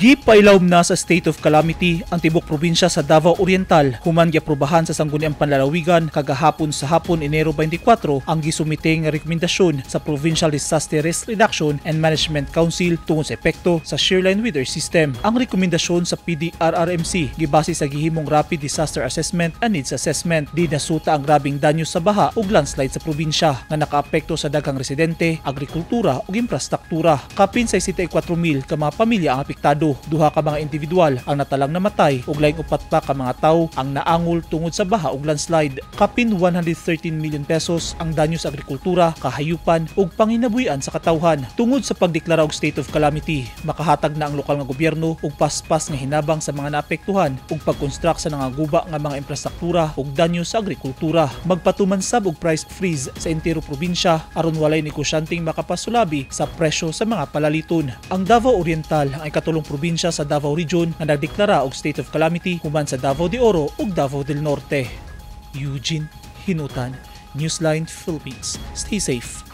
Gipailawom na sa state of calamity ang tibok probinsya sa Davao Oriental human giaprobahan sa Sangguniang Panlalawigan kagahapon sa hapon, Enero 24, ang gisumite nga rekomendasyon sa Provincial Disaster Risk Reduction and Management Council tungod sa epekto sa Shearline Weather System. Ang rekomendasyon sa PDRRMC gibase sa gihimong Rapid Disaster Assessment and Needs Assessment. Di nasuta ang grabing danyo sa baha ug landslide sa probinsya nga nakaapekto sa daghang residente, agrikultura ug infrastruktura. Kapin sa 64,000 ka mga pamilya ang apektado. Duha ka mga individual ang natalang namatay ug laing upat pa ka mga tawo ang naangol tungod sa baha ug landslide. Kapin 113 million pesos ang danyo sa agrikultura, kahayupan ug panginabuhian sa katawhan. Tungod sa pagdeklara og state of calamity, makahatag na ang lokal nga gobyerno og paspas nga hinabang sa mga naapektuhan ug pagkonstruct sa nangaguba nga mga infrastruktura ug danyo sa agrikultura. Magpatuman sab og price freeze sa entero probinsya aron walay negosyanteng makapasulabi sa presyo sa mga palaliton. Ang Davao Oriental ang ikatulong probinsya sa Davao Region nga nagdeklara og state of calamity human sa Davao de Oro ug Davao del Norte. Eugene Hinutan, Newsline Philippines. Stay safe.